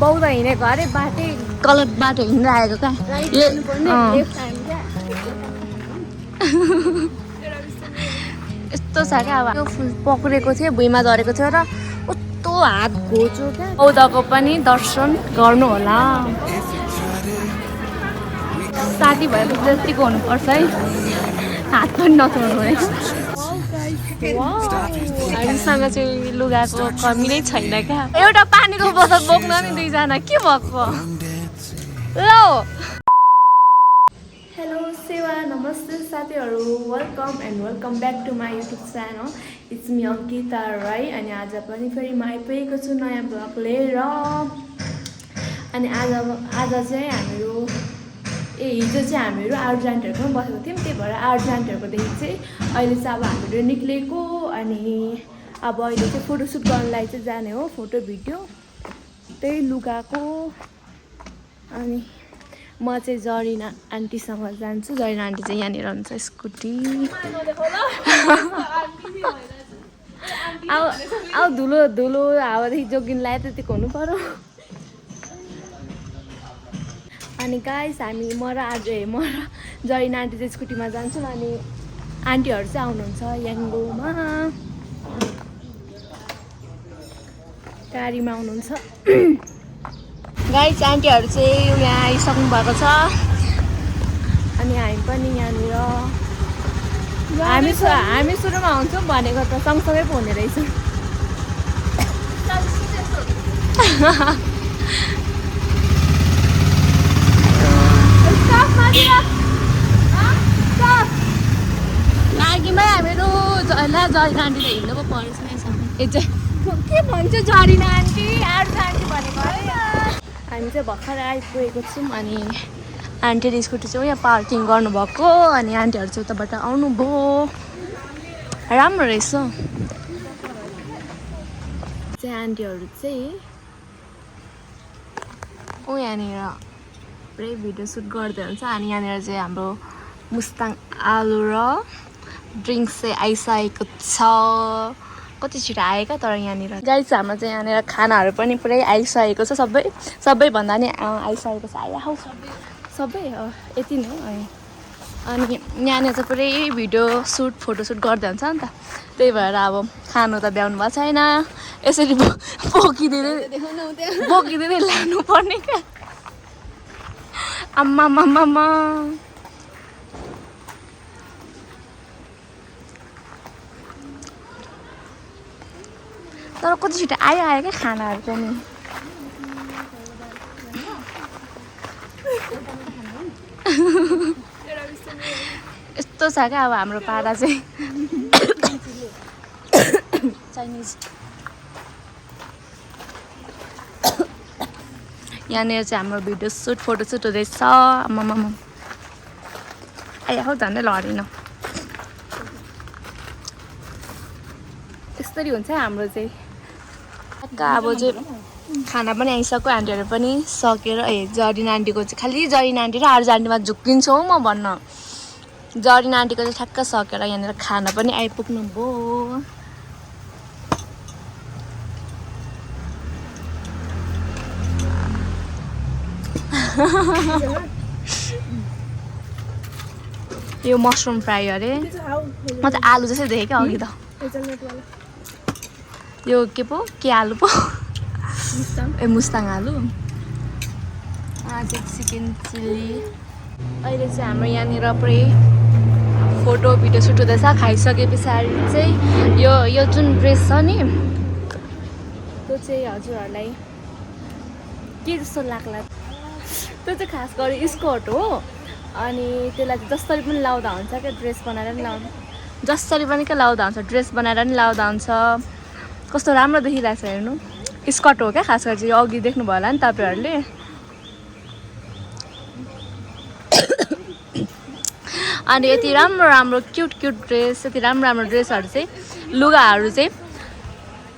बाउदा हिँडेको अरे बाटै गलत बाटो हिँडिरहेको क्या यस्तो छ क्या अब त्यो फुल पक्रेको थियो भुइँमा झरेको थियो र कस्तो हात घोच्यो क्या बौद्धको पनि दर्शन गर्नु होला साथी भएपछि जतिको हुनुपर्छ है हात पनि नछोड्नु है हामीसँग चाहिँ लुगाको कमी नै छैन क्या एउटा पानीको बोतल बोक्न नि दुईजना के भएको ल हेलो सेवा नमस्ते साथीहरू welcome and welcome back to my YouTube channel it's me Ankita Rai अनि आज पनि फेरि म आइपुगेको छु नयाँ ब्लग लिएर अनि आज चाहिँ हामीहरू हिजो चाहिँ हामीहरू आर्जेन्टहरूको पनि बसेको थियौँ त्यही भएर आर्जेन्टहरूकोदेखि चाहिँ अहिले चाहिँ अब हामीहरू निक्लेको अनि अब अहिले चाहिँ फोटोसुट गर्नलाई चाहिँ जाने हो फोटो भिडियो त्यही लुगाको अनि म चाहिँ जरिना आन्टीसँग जान्छु जरिना आन्टी चाहिँ यहाँनिर हुन्छ स्कुटी अब धुलो हावादेखि जोगिन लगायो त्यतिको हुनु पर्यो अनि गाइस हामी म र जरिना आन्टी चाहिँ स्कुटीमा जान्छौँ अनि आन्टीहरू चाहिँ आउनुहुन्छ याङ्गोमा गाडीमा आउनुहुन्छ गाइस आन्टीहरू चाहिँ यहाँ आइसक्नु भएको छ अनि हामी पनि यहाँनिर हामी सुरुमा आउँछौँ भनेको त सँगसँगै पो हुने रहेछ लागिमै हामीहरू जरिना आन्टीले हिँड्नु पो पर्छ ए चाहिँ के भन्छ जरिना आन्टी आर्ज आन्टी भनेको हामी चाहिँ भर्खर आइपुगेको छौँ अनि आन्टीले स्कुटी चाहिँ यहाँ पार्किङ गर्नुभएको अनि आन्टीहरू चाहिँ उताबाट आउनुभयो राम्रो रहेछ चाहिँ आन्टीहरू चाहिँ यहाँनिर पुरै भिडियो सुट गर्दै हुन्छ अनि यहाँनिर चाहिँ हाम्रो मुस्ताङ आलु र ड्रिङ्क्स चाहिँ आइसकेको छ कति छिटो आयो क्या तर यहाँनिर गाइस हाम्रो चाहिँ यहाँनिर खानाहरू पनि पुरै आइसकेको छ सबैभन्दा नि आइसकेको छ आइहाउ सबै यति नै अनि यहाँनिर चाहिँ पुरै भिडियो फोटोसुट गर्दै हुन्छ नि त त्यही भएर अब खानु त भ्याउनु भएको छैन यसरी बोकिदिँदै लानुपर्ने क्या आम्मा तर कति छिटो आयो क्या खानाहरू पनि यस्तो छ क्या अब हाम्रो पारा चाहिँ चाइनिज यहाँनिर चाहिँ हाम्रो भिडियो फोटोसुट हुँदैछ आम्मामा आइहाउ झन्डै लडिन यस्तरी हुन्छ हाम्रो चाहिँ अब चाहिँ खाना पनि आइसक्यो आन्टीहरू पनि सकेर जरिना आन्टीको चाहिँ खालि जरिना आन्टी र आर्ज आन्टीमा झुक्किन्छु हौ म भन्न जरिना आन्टीको चाहिँ ठ्याक्क सकेर यहाँनिर खाना पनि आइपुग्नु भयो यो मसरुम फ्राई अरे म चाहिँ आलु जस्तै देखेँ क्या अघि त यो के पो के आलु पो मुस्ताङ आलु चाहिँ चिकन चिल्ली अहिले चाहिँ हाम्रो यहाँनिर पुरै फोटो भिडियो सुट हुँदैछ खाइसके पछाडि चाहिँ यो जुन ड्रेस छ नि त्यो चाहिँ हजुरहरूलाई के जस्तो लाग्ला त्यो चाहिँ खास गरी स्कर्ट हो अनि त्यसलाई चाहिँ जसरी पनि लाउँदा हुन्छ क्या ड्रेस बनाएर पनि जसरी पनि क्या लाउँदा हुन्छ ड्रेस बनाएर पनि लाउँदा हुन्छ कस्तो राम्रो देखिरहेको छ हेर्नु स्कर्ट हो क्या खास गरी चाहिँ अघि देख्नुभयो होला नि तपाईँहरूले अनि यति राम्रो क्युट ड्रेस यति राम्रो ड्रेसहरू चाहिँ लुगाहरू चाहिँ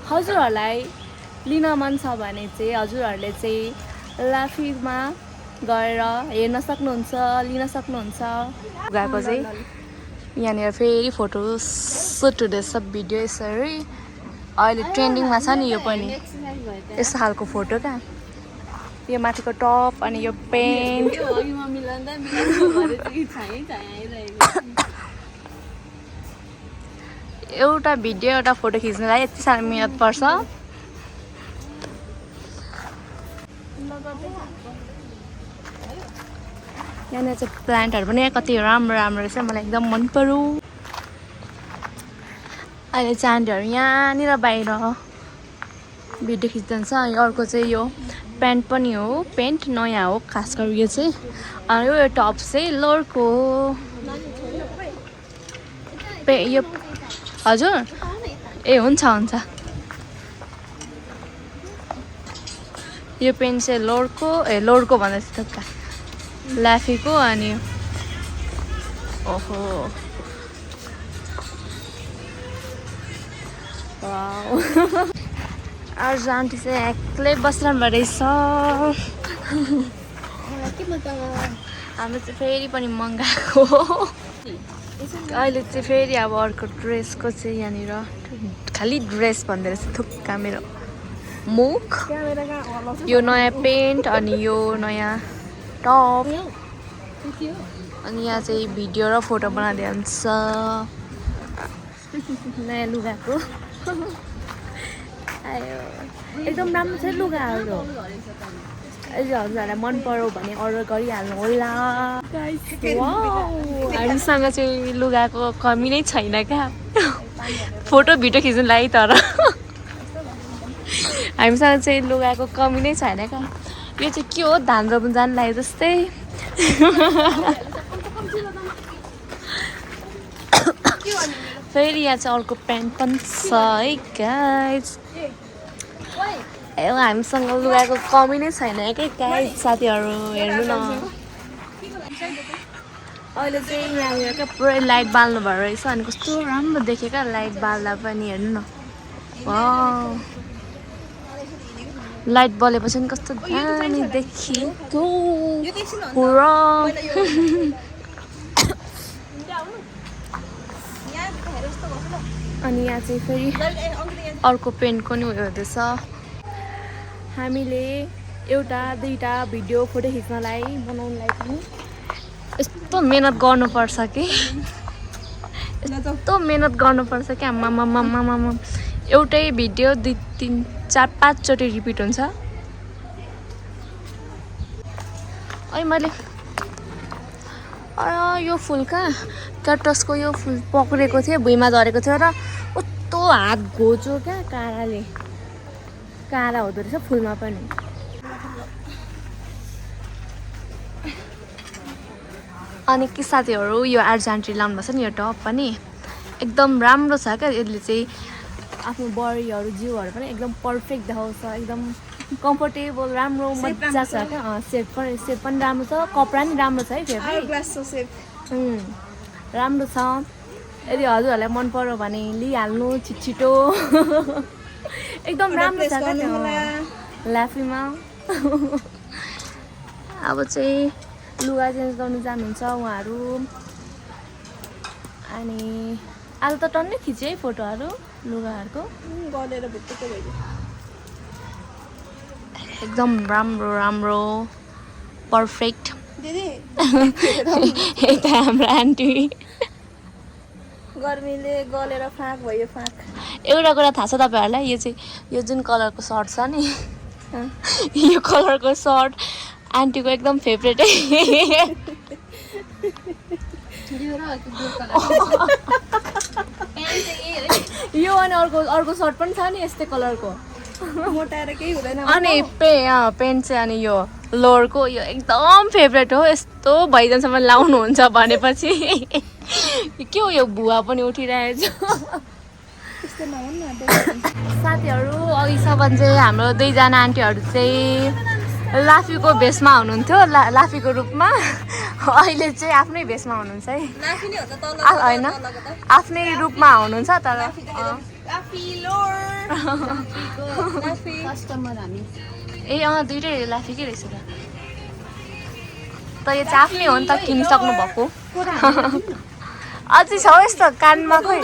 हजुरहरूलाई लिन मन छ भने चाहिँ हजुरहरूले चाहिँ लाफीमा गएर हेर्न सक्नुहुन्छ लिन सक्नुहुन्छ लुगाको चाहिँ यहाँनिर फेरि फोटो सुट हुँदैछ भिडियो यसरी अहिले ट्रेन्डिङमा छ नि यो पनि यस्तो खालको फोटो क्या यो माथिको टप अनि यो पेन्ट एउटा भिडियो एउटा फोटो खिच्नलाई यति साह्रो मिहिनेत पर्छ। यहाँनिर चाहिँ प्लान्टहरू पनि कति राम्रो राम्रो रहेछ, मलाई एकदम मन पर्यो। अहिले चाहिँ आन्टीहरू यहाँनिर बाहिर भिडियो खिच्दैछ। अनि अर्को चाहिँ यो प्यान्ट पनि हो, पेन्ट नयाँ हो खास गरी यो चाहिँ। अनि यो टप चाहिँ लोरको यो हजुर ए हुन्छ हुन्छ। यो पेन्ट चाहिँ लोरको भन्दैछ त लाफीको। अनि ओहो अर्ज आन्टी चाहिँ एक्लै बसिरहनु रहेछ। हाम्रो चाहिँ फेरि पनि मगाएको अहिले चाहिँ फेरि अब अर्को ड्रेसको चाहिँ यहाँनिर खालि ड्रेस भन्दै रहेछ थुक्का मेरो मुख। यो नयाँ पेन्ट अनि यो नयाँ टप अनि यहाँ चाहिँ भिडियो र फोटो बनाउँदै हुन्छ नयाँ लुगाको। आयो एकदम राम्रो छ लुगाहरू। हजुरहरूलाई मन पर्यो भने अर्डर गरिहाल्नु होला। हामीसँग चाहिँ लुगाको कमी नै छैन क्या, फोटो भिडियो खिच्नु लागि। तर हामीसँग चाहिँ लुगाको कमी नै छैन क्या। यो चाहिँ के हो धान रोप्नु जानु लाग्यो जस्तै। फेरि यहाँ चाहिँ अर्को प्यान्ट पनि छ है गाइज। हामीसँग लुगाको कमी नै छैन क्या गाइज। साथीहरू हेर्नु न अहिले चाहिँ यहाँनिर क्या पुरै लाइट बाल्नु भएको रहेछ। अनि कस्तो राम्रो देख्यो क्या लाइट बाल्दा पनि, हेर्नु न लाइट बलेपछि पनि कस्तो दामी देखिएको पुरा। अनि यहाँ चाहिँ फेरि अर्को पेन्टको नि उयो हुँदैछ। हामीले एउटा दुईवटा भिडियो फोटो खिच्नलाई बनाउनलाई पनि यस्तो मेहनत गर्नुपर्छ कि यस्तो मेहनत गर्नुपर्छ क्या। आम्मामामामामा एउटै भिडियो 2, 3, 4, 5 चोटि रिपिट हुन्छ। अहिले मैले यो फुल कहाँ क्याक्टसको यो फुल पक्रेको थियो, भुइँमा झरेको थियो र कस्तो हात घोच्यो क्या काँडाले। काँडा हुँदो रहेछ फुलमा पनि। अनि के साथीहरू यो आर्जेन्टी लाउनु भएको छ नि यो टप पनि एकदम राम्रो छ क्या। यसले चाहिँ आफ्नो बडीहरू जिउहरू पनि एकदम पर्फेक्ट देखाउँछ, एकदम कम्फर्टेबल राम्रो मजा छ क्या। सेप पनि राम्रो छ, कपडा पनि राम्रो छ है। राम्रो छ। यदि हजुरहरूलाई मन पर्यो भने लिइहाल्नु छिटो एकदम राम्रो छ क्या लाफीमा। अब चाहिँ लुगा चेन्ज गर्नु जानुहुन्छ उहाँहरू। अनि अहिले त टन्नै खिच्यो है फोटोहरू लुगाहरूको एकदम राम्रो राम्रो पर्फेक्ट। यता हाम्रो आन्टी गर्मीले गलेर फाँक भयो फाँक। एउटा कुरा थाहा छ तपाईँहरूलाई, यो जुन कलरको सर्ट छ नि यो कलरको सर्ट आन्टीको एकदम फेभरेट है। यो अनि अर्को सर्ट पनि छ नि यस्तै कलरको मोटाएर केही हुँदैन। अनि पेन्ट चाहिँ अनि यो लोरको यो एकदम फेभरेट हो। यस्तो भइजानसम्म लाउनुहुन्छ भनेपछि के हो यो भुवा पनि उठिरहेछ। साथीहरू अघिसम्म चाहिँ हाम्रो दुईजना आन्टीहरू चाहिँ लाफीको भेषमा हुनुहुन्थ्यो, लाफीको रूपमा। अहिले चाहिँ आफ्नै भेषमा हुनुहुन्छ है, होइन आफ्नै रूपमा हुनुहुन्छ। तर ए दुइटै लाफीकै रहेछ त। यो चाहिँ आफ्नै हो नि त, किनिसक्नु भएको। अझै छ यस्तो कानमा खोइ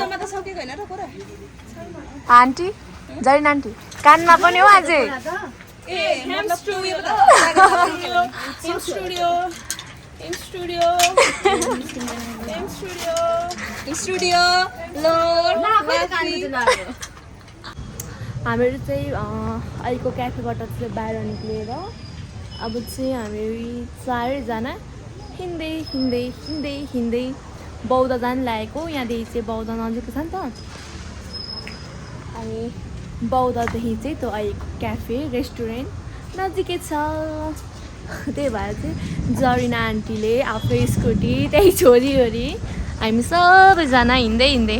आन्टी जरिन आन्टी कानमा पनि हो अझै। In studio. In studio. In studio. In studio. Lord. हामीहरू चाहिँ अहिलेको क्याफेबाट चाहिँ बाहिर निक्लिएर अब चाहिँ हामी चारैजना हिँड्दै हिँड्दै हिँड्दै हिँड्दै बौद्ध जानु लागेको। यहाँदेखि चाहिँ बौद्ध नजिकै छ नि त। अनि बौद्धदेखि चाहिँ त्यो अहिलेको क्याफे रेस्टुरेन्ट नजिकै छ। त्यही भएर चाहिँ जरिना आन्टीले आफै स्कुटी त्यही छोरीहोरी हामी सबैजना हिँड्दै हिँड्दै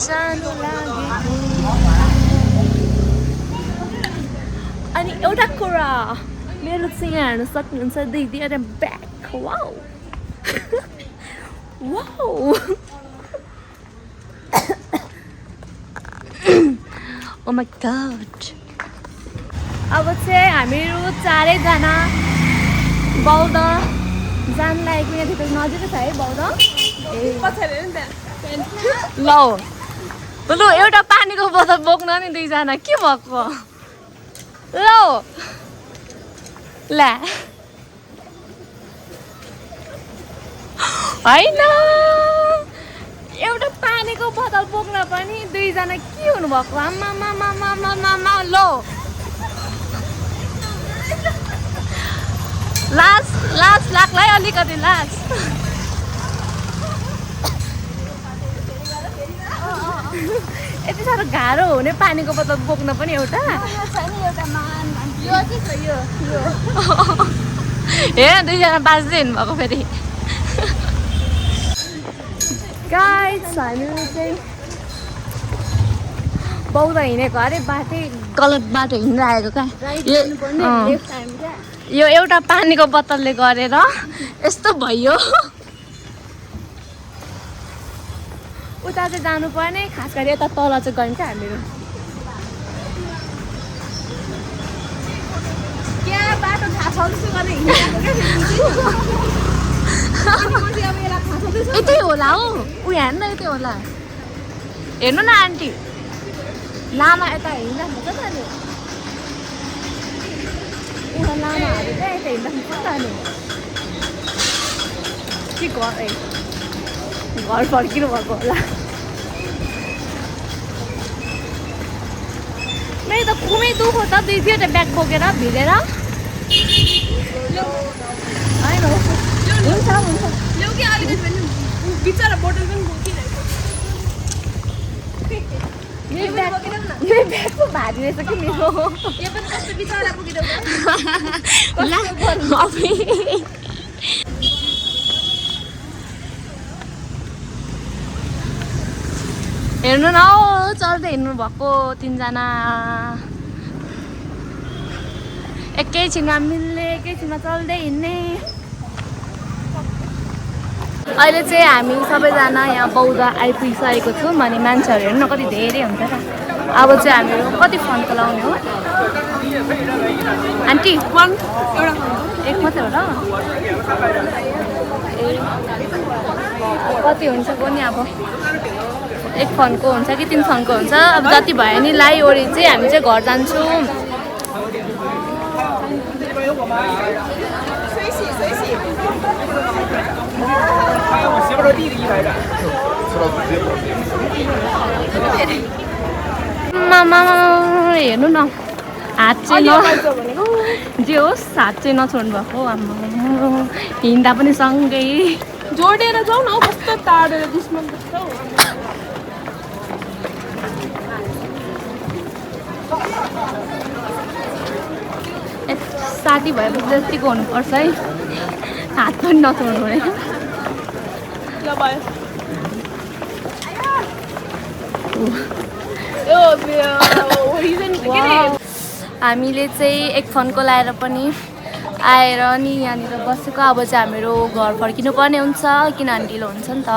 जानु लागेको। अनि एउटा कुरा मेरो चाहिँ यहाँ हेर्न सक्नुहुन्छ दिदी एउटा bag wow wow oh my God. अब चाहिँ हामीहरू चारैजना बौद्ध जानु लागेको। यहाँदेखि नजिकै छ है बौद्ध। ल एउटा पानीको बोतल बोक्न नि दुईजना के भएको ल ला होइन एउटा पानीको बोतल बोक्न पनि दुईजना के हुनुभएको आमा ल लास लाग्ला अलिकति लास। यति साह्रो गाह्रो हुने पानीको बोतल बोक्न पनि एउटा हे दुईजना बाँच्दै हिँड्नुभएको फेरि। गाइस हामीहरू चाहिँ बौद्ध हिँडेको अरे बाटै गलत बाटो हिँडिरहेको क्या। यो एउटा पानीको बोतलले गरेर यस्तो भयो। उता चाहिँ जानुपर्ने खास गरी यता तल चाहिँ गयौँ क्या हामीहरू। क्या बाटो थाहा छ जस्तो गरेर हिँडेको। यतै होला हौ ऊ हेर्नु यतै होला। हेर्नु न आन्टी लामा यता हिँड्दाखेरि कता जाने उता लामाहरू क्या यता हिँड्दाखेरि कता जाने के घर फर्किनु भएको होला। मेरो त खुमै दुखो त दुई दुईवटा ब्याग बोकेर भिडेर होइन हुन्छ हुन्छ ल्याउ कि अलिकति पनि बिचरा बोतल पनि बोकिरहेको। मेरो ब्यागको भारी रहेछ कि मेरो। यो पनि कस्तो बिचरा बोकिदेऊ हेर्नु न हौ चल्दै हिँड्नु भएको तिनजना। एकैछिनमा मिल्ने एकैछिनमा चल्दै हिँड्ने। अहिले चाहिँ हामी सबैजना यहाँ बौद्ध आइपुगिसकेको छौँ। अनि मान्छेहरू हेर्नु न कति धेरै हुन्छ क्या। अब चाहिँ हामीहरू कति फोन चलाउने हो आन्टी? एक मात्रै हो र? कति हुन्छ पनि अब एक फोनको हुन्छ कि तीन फोनको हुन्छ। अब जति भयो नि लाइओरि चाहिँ हामी चाहिँ घर जान्छौँ। हेर्नु न हात चाहिँ जे होस् हात चाहिँ नछोड्नु भएको। आम्मा हिँड्दा पनि सँगै जोडेर जाऊ न हौ कस्तो टाढेर दुश्मन जस्तो। साथी भएपछि जतिको हुनुपर्छ है हात पनि नछोड्नु हुने। हामीले चाहिँ एक फोनको लाएर पनि आएर नि यहाँनिर बसेको। अब चाहिँ हामीहरू घर फर्किनु पर्ने हुन्छ किनभने ढिलो हुन्छ नि त।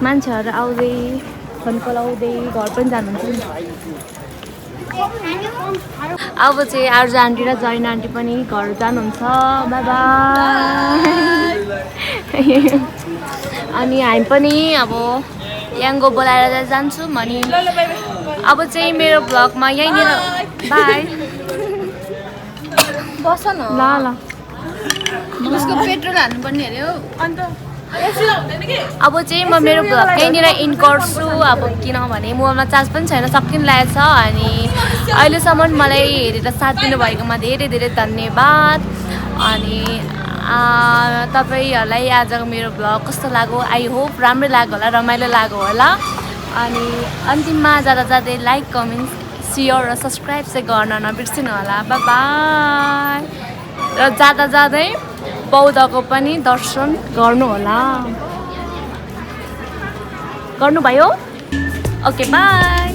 मान्छेहरू आउँदै फोनको लाउँदै घर पनि जानुहुन्छ नि। अब चाहिँ आर्ज आन्टी र जैन आन्टी पनि घर जानुहुन्छ। By by. अनि हामी पनि अब याङ्गो बोलाएर जान्छु अनि अब चाहिँ मेरो भ्लगमा यहीँनिर बाई बस न ल ल उसको पेट्रोल हाल्नुपर्ने अरे हो अन्त अब चाहिँ म मेरो भ्लग यहीँनिर इन गर्छु अब किनभने मोबाइलमा चार्ज पनि छैन सकिन लागेको छ अनि अहिलेसम्म मलाई हेरेर साथ दिनुभएकोमा धेरै धेरै धन्यवाद अनि तपाईँहरूलाई आजको मेरो भ्लग कस्तो लाग्यो आई होप राम्रो लाग्यो होला रमाइलो लाग्यो होला अनि अन्तिममा जाँदा जाँदै लाइक कमेन्ट सेयर र सब्सक्राइब चाहिँ गर्न नबिर्सिनु होला बाई बाई र जाँदा जाँदै बौद्धको पनि दर्शन गर्नु होला गर्नुभयो ओके बाई